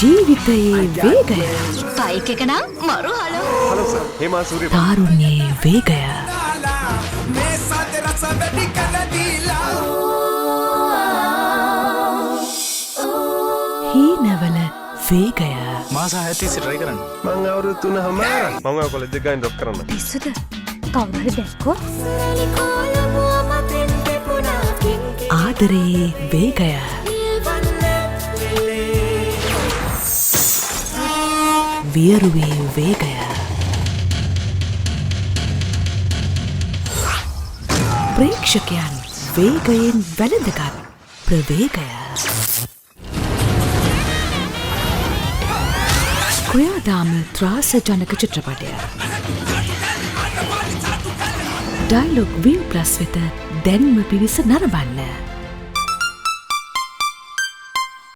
ජීවිතයේ වේගය. බයික් එක නම් මරු hello. Hello sir, Hema Suriya. තාරුණ්‍යයේ වේගය. හීනවල වේගය. මාස 6 තිස්සේ try කරන්න. මං අවුරුදු 3.5ක්. මං ඔය කොලෙජ් එක ගාන ඩ්‍රොප් කරන්න. පිස්සුද? කවුරු හරි දැක්කොත්? ආදරයේ වේගය. වියරුවේ වේගය. ප්‍රේක්ෂකයන් වේගයෙන් වැළඳගත් ප්‍රවේගය. ක්‍රියාදාම ත්‍රාසජනක චිත්‍රපටය. ඩයිලොග් වීව් ප්ලස් වෙත දැන්ම පිවිස නරඹන්න.